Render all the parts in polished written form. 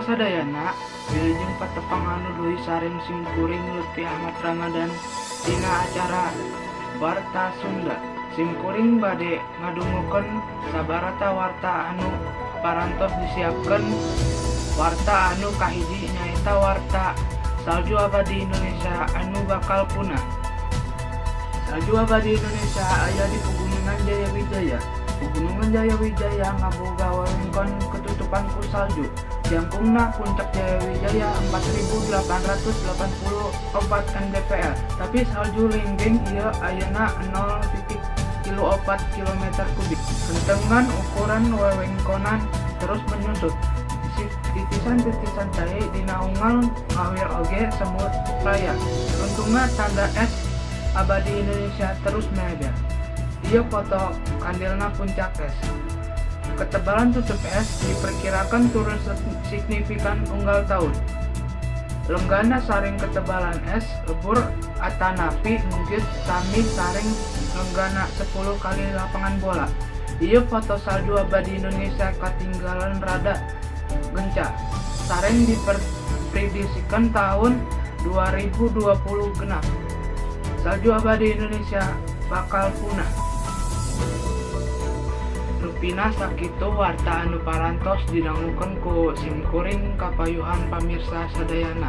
Sadayana, wilujeng patepang anu deui sareng simkuring Lutfi Ahmad Ramadan dina acara Warta Sunda. Simkuring bade ngadungukeun sabaraha warta anu parantos disiapkeun. Warta anu kahiji nyaeta warta salju abadi Indonesia anu bakal punah. Salju abadi Indonesia aya di Pegunungan Jayawijaya. Pegunungan Jayawijaya ngaboga wewengkon ketutupan ku salju. Jangkungna Puncak Jayawijaya 4884 mdpl. Tapi salju lenggeng ieu ayeuna 0,34 km kubik. Hentengan ukuran wewengkonan terus menyusut. Titisan-titisan cai dina unggal ngawir oge semut raya. Runtungna tanda es abadi Indonesia terus melebar. Ieu foto kandilna puncak es. Ketebalan tutup es diperkirakan turun signifikan unggal tahun. Lenggana sareng ketebalan es lebur atanapi mungkin sami sareng lenggana 10 kali lapangan bola. Ieu foto salju abadi Indonesia katinggalan rada genca. Sareng diprediksikan tahun 2020 genap. Salju abadi Indonesia bakal punah. Rupina sakitu warta anu parantos didangukeun ku simkuring kapayuhan pamirsa sadayana.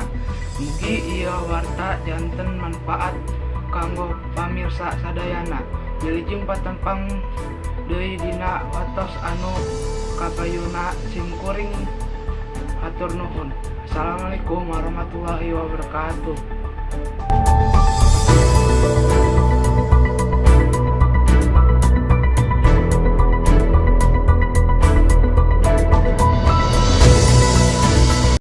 Mugi ieu warta janten manfaat kanggo pamirsa sadayana. Wilujeng patepang deui dina watos anu kapayuna, simkuring hatur nuhun. Assalamualaikum warahmatullahi wabarakatuh.